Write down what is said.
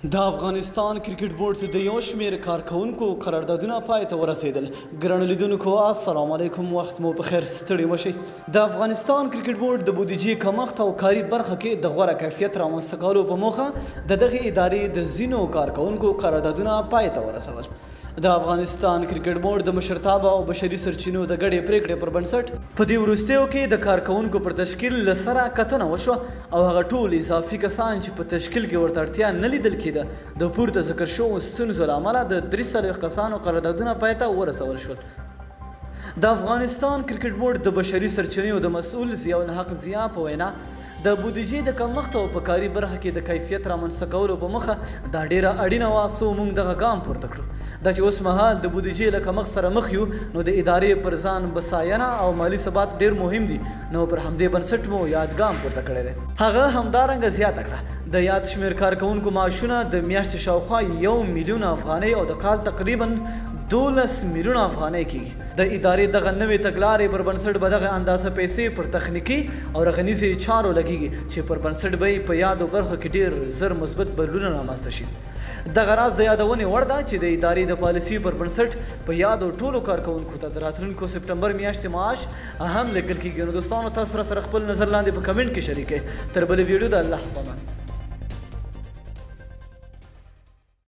د افغانستان کرکټ بورډ د یو شمېر کارکوونکو قراردادونه پای ته ورسېدل. ګرانو لیدونکو السلام علیکم، وخت مو په خیر، ستړي مه شئ. د افغانستان کرکټ بورډ د بودیجې کمښت او کاري برخه کې د غوره کیفیت رامنځته کولو په موخه د دغې ادارې د ځینو کارکوونکو قراردادونه پای ته ورسول. د افغانستان کرکټ بورډ د مشرتابه او بشري سرچینو د ګډې پرېکړې پر بنسټ، په دې وروستیو کې د کارکوونکو پر تشکیل له سره کتنه وشوه او هغه ټول اضافي کسان چې په تشکیل کې ورته اړتیا نه لیدل کېده، د پورته ذکر شوو ستونزو له امله د 43 کسانو قراردادونه پای ته ورسول شول. د افغانستان کرکټ بورډ د بشري سرچینیو د مسؤل ضیاءالحق ضیا په وینا، د بودیجې د کمښت او په کاري برخه کې د کیفیت رامنځته کولو په موخه دا ډېره اړینه وه څو موږ دغه ګام پورته کړو. دا چې اوس مهال د بودیجې له کمښت سره مخ یو، نو د ادارې پر ځان بساینه او مالي ثبات ډېر مهم دي، نو پر همدې بنسټ مو یاد ګام پورته کړی دی. هغه همدارنګه زیاته کړه، د یاد شمېر کارکوونکو معاشونه د میاشتې شاوخوا یو میلیون افغانۍ او د کال تقریباً 12 میلیونه افغانۍ کېږي. د ادارې دغه نوې تګلارې پر بنسټ به دغه اندازه پیسې پر تخنیکي او رغنیزې چارو لګېږي چې پر بنسټ به یې په یادو برخو کې ډېر زر مثبت بدلونونه رامنځته شي. دغه راز د یادونې وړ ده چې د ادارې د پالیسي پر بنسټ په یادو ټولو کارکوونکو ته د راتلونکو سپټمبر میاشتې معاش هم لیکل کېږي. نو دوستانو تاسو راسره خپل نظر لاندې په کمنټ کې شریک کړئ. تر بلې ویډیو د الله په امان.